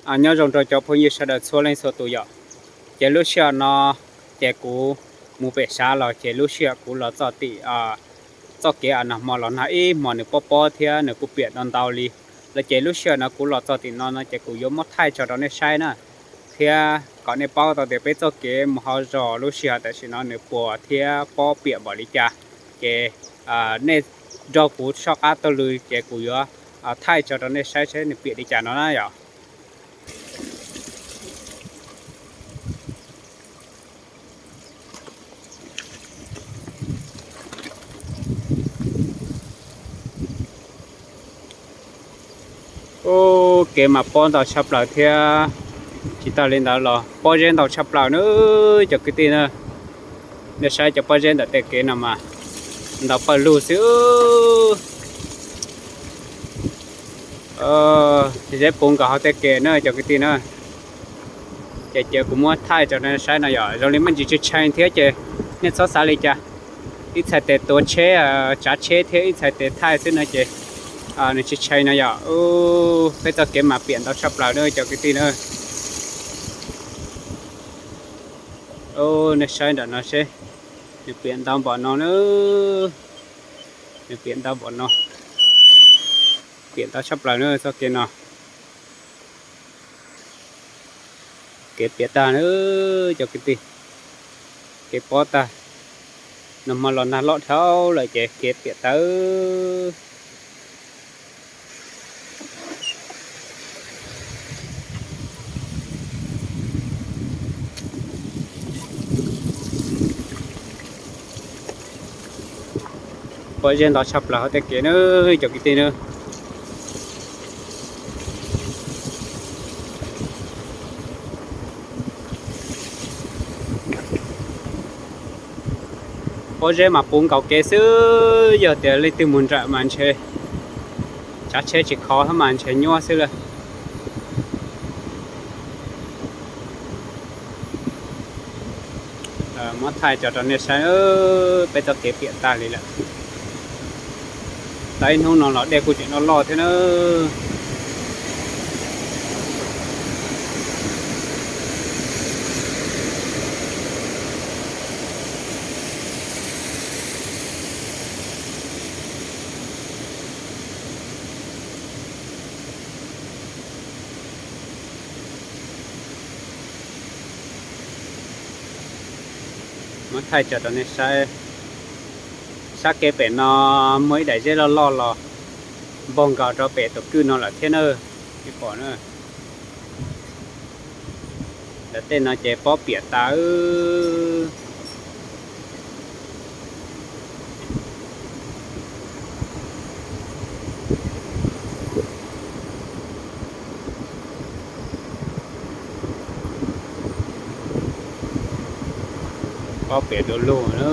Nyob zoo rau cov phooj ywg sawv daws txhua leej txhua tus yom. Ces lub sij hawm no ces kuv mus pem sav los ces lub sij hawm kuv los txog tim txoj kev nag hmo los nag ib hmo nws pob pob thiab nws kuj piam ntau ntau li. Los ces lub sij hawm no kuv los txog tim no no ces kuv yuav muab thaij tso rau nej saib na, thiab kom nej paub tau tias peb txoj kev mus hauv zos lub sij hawm tam sim no nws puas thiab pob piam npaum li cas. Ces nej nrog kuv soj qab taug lw ces kuv yuav thaij tso rau nej saib saib nws piam li cas no na yom. Ub, kev mas pob ntau tshaj plaws thiab. Tsis tas li ntawd los pob zeb ntau tshaj plaws na cov kwv tij na. Nej saib cov pob zeb ntawm tej kev no mas ntau pawg lug xwb. Zeb puv nkaus hauv tej kev na cov kwv tij na. Ces cia kuv muab thaij tso nej saib no yom, zoo li muaj ntsis tshee tshee thiab ces nej txhob xav li cas. Ib txhais tes tuav tsheb, tsav tsheb thiab ib txhais tes thaij xwb no ces nws tshee tshee no yom. Peb txoj kev mas piam ntau tshaj plaws na cov kwv tij na. Nej saib nram no seb, nws piam ntau npaum no na. Nws piam ntau npaum no, piam ntau tshaj plaws na txoj kev no. Kev piam tag na cov kwv tij, kev pob tag. Nag hmo los nag loj dhau lawm ces kev piam tag. Pob zeb ntau tshaj plaws hauv tej kev na cov kwv tij na. Pob zeb mas puv nkaus kev xwb, yog tias leej twg mus nrawm mas ntshe tsav tsheb tsis khov mas ntshe nyuaj xwb lawm. Muab thaij tso rau nej saib, peb txoj kev piam tag li lawm. Tau ib hnub no los dej kuj tseem loj loj thiab na. Muab thaij tso rau nej saib, sab kev pem no muaj ib daim zeb loj loj los npog nkaus rau pem tus kwj no lawm thiab na. Nej pom na, ntawm tej no ces pob piam tas. Pob piam du lug na.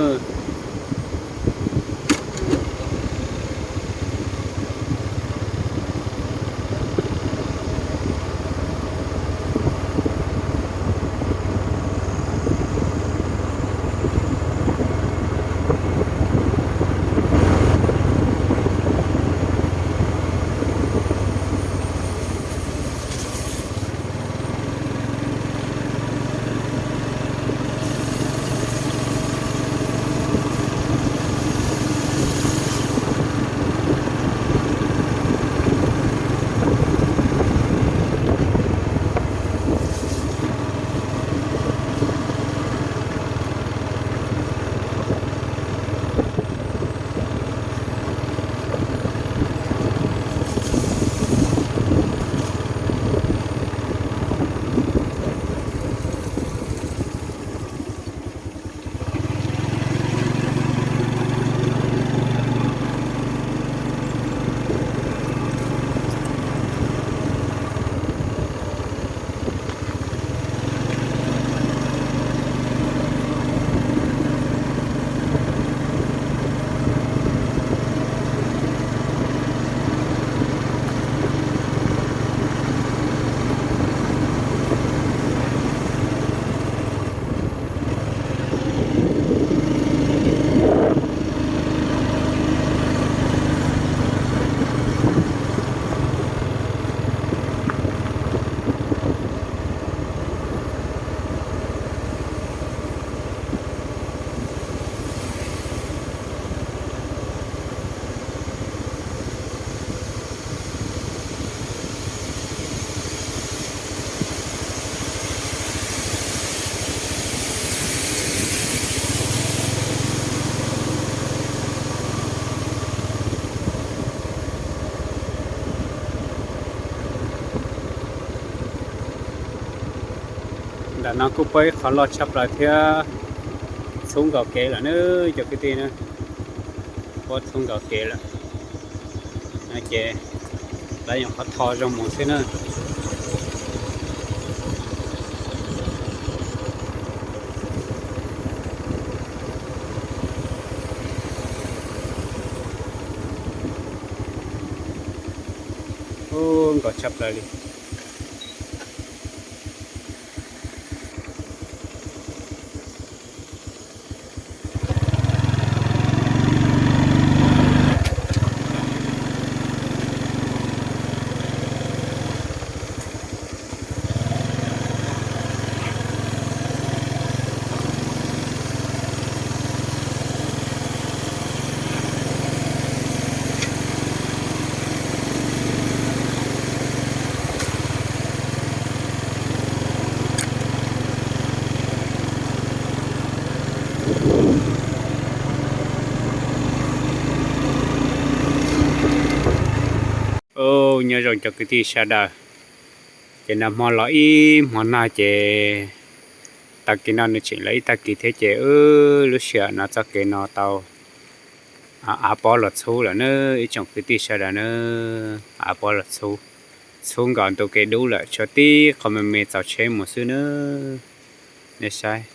Tam no kuj puab ib qho loj tshaj plaws thiab, txhub nkaus kev lawm na cov kwv tij na, puab txhub nkaus kev lawm. No ces lawv nyuam qhuav tho zoo mus xwb na. Ub, nkaus tshaj plaws li. Ub, nyob zoo cov kwv tij sawv daws, ces nag hmo los ib hmo nag ces tag kis no nws tseem lawv ib tag kis thiab ces wb lub sij hawm no txoj kev no tau av pob los txhub lawm na ib tsoom kwv tij sawv daws na. Av pob los txhub, txhub nkaus ntu kev dub lawm, tshuav tib qho me me txaus tsheb mus xwb na. Nej saib.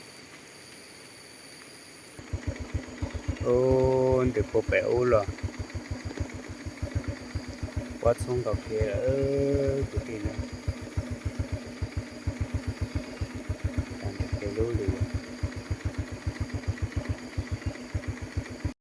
Ub, ntws puag pem ub los, pob txhub nkaus kev lawm kwv tij na. Tag nrho kev lub li.